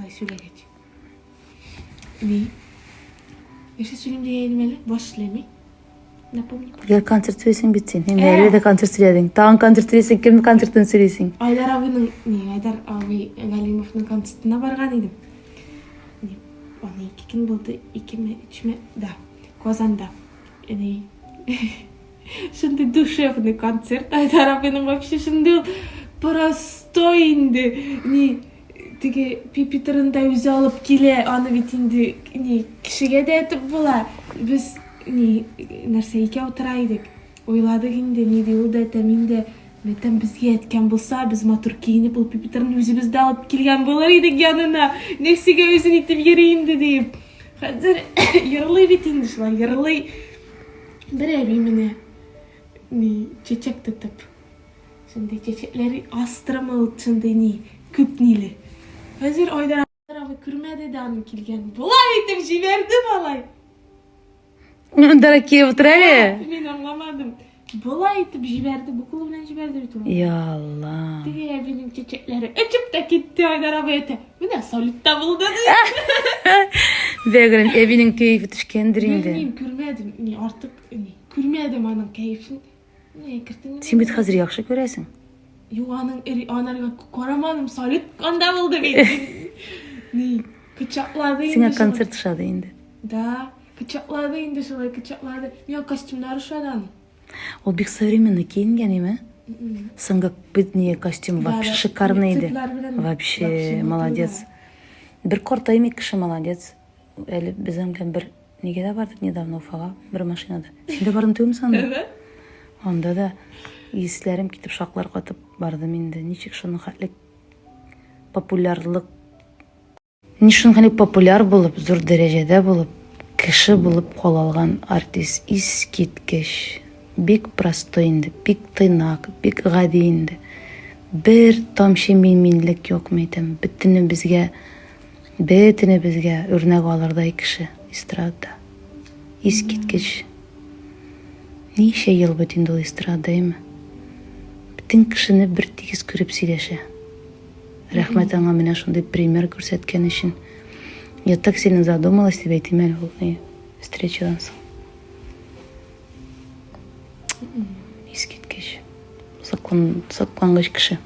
Алай сөйләгәч. Ни? Нәрсә сөйлим дигән идем әле? Баш эшләми. Напомни. Әгәр концерт сөйлисең бит син. Инде әле дә концерт сөйләдең. Тагын концерт сөйлисең, кем концертын сөйлисең? Айдар абыйның, ни, Айдар абый Галимовның концертына барган идем. Ни, аны ике көн булды, икеме, өчме, да, Казанда. Ни, шундый душевный концерт Айдар абыйның вообще шундый ул простой инде. Ни, теге пипитрын да үзе алып килә, аны бит инде ни кешегә дә әйтеп була. Без ни нәрсә икәү утыра идек. Уйладык инде, ни ди ул да әйтә, мин дә. Мәйтәм, безгә әйткән булса, без матур киенеп, ул пипитрны үзебез дә алып килгән булыр идек янына. Нәрсәгә үзен итеп йөри инде диеп. Хәзер йырлый бит инде шулай, йырлый. Бер әби менә ни чәчәк тотып. Шундый чәчәкләр астырымы ул шундый ни, күп ниле. Хәзер Айдар абый күрмәде дә аның килгән. Болай итеп җибәрде малай. Мондарак килеп утыр әле. Мин аңламадым. Болай итеп җибәрде, бу кулы белән җибәрде бит ул. Я Алла. Теге әбинең чәчәкләре очып та китте, Айдар абый әйтә. Менә салют та булды ди. Бәгырем, әбинең кәефе төшкәндер инде. Белмим, күрмәдем. Ни артык, ни күрмәдем аның кәефен. Син бит хәзер яхшы күрәсең. Юк, аның эри анарга карамадым, салют анда булды бит. Ни, кочаклады инде. Сиңа концерт ошады инде. Да, кочаклады инде шулай, кочаклады. Миңа костюмнар ошады аның. Ул бик современный киенгән име? Соңгы бит не костюм вообще шикарный иде. Вообще молодец. Бер картаймый кеше молодец. Әле без аның белән бер нигә дә бардык недавно Уфага, бер машинада. Син дә бардың түгелме анда? Анда да исләрем китеп шаклар катып бардым инде. Ничек шуның хәтле популярлык, ничек шуның хәтле популяр булып, зур дәрәҗәдә булып, кеше булып кала алган артист искиткеч. Бик простой инде, бик тыйнак, бик гади инде. Бер тамчы мин-минлек юк, мәйтәм. Бөтенебезгә Бөтенебезгә үрнәк алырдай кеше эстрадада. Искиткеч. Ничә ел бит инде ул эстрадада, әйме? Бөтен кешене бер тигез күреп сөйләшә. Рәхмәт аңа менә шундый пример күрсәткән өчен. Я так сильно задумалась, дип әйтим әле ул встречадан соң. Искиткеч. Соклангыч кеше.